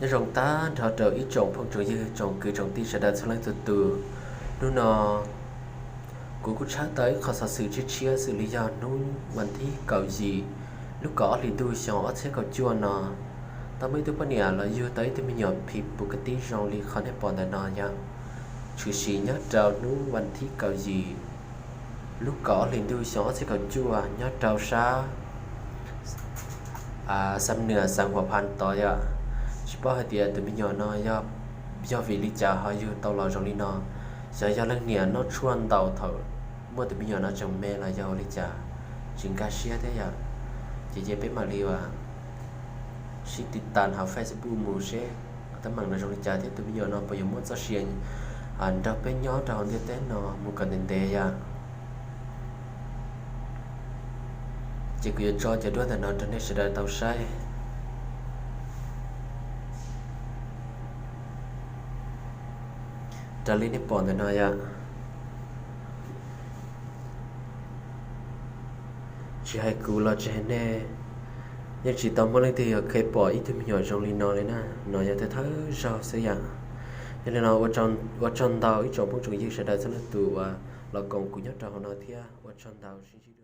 Nyob zoo tag nrho rau ib tsoom phooj tsoom ywg tsoom kwv tsoom tij sawv daws txhua leej txhua tus. Hnub no kuv kuj tshawb tau ib qho xov xwm tshiab tshiab xws li yog hnub vas thib kaum yim lub kaum ob hlis ntuj xyoo ob txhiab kaum cuaj no, tau muaj ib tug poj niam los yug tau ib tug me nyuam phim pus kab tib zoo li qhov nej pom ntawm no yom. Tshwm sim nyob rau hnub vas thib kaum yim lub kaum ob hlis ntuj xyoo ob txhiab kaum cuaj nyob rau sab Xam Nwas xeev Huam Phas tod yom. Tsis paub hais tias tus me nyuam no yog vim li cas ho yug tau los zoo li no, xyov yog leej niam noj tshuaj ntau thaum muaj tus me nyuam no tseem me los yog ua li cas, tsis nkag siab thiab yom. Ces ces peb mam li ua sib tiv tas hauv Facebook mus seb teeb meem no zoo li cas thiab tus me nyuam no puas yuav muaj txoj sia nrog peb nyob rau hauv ntiaj teb no mus kom ntev ntev yom. Ces kuv yuav tso cov duab ntawm no rau nej sawv daws tau saib. Raws li nej pom ntawm no yom, tsis hais kuv los tsis hais nej, yeej tsis tau muaj leej twg yuav kheev pom ib tug me nyuam zoo li no li na. No yog thawj thawj zaug xwb yom. Yog li no ua tsaug ntau ib tsoom phooj tsoom ywg sawv daws txhua leej txhua tus uas los koom kuv nyob rau hauv no thiab ua tsaug ntau sib ntsib.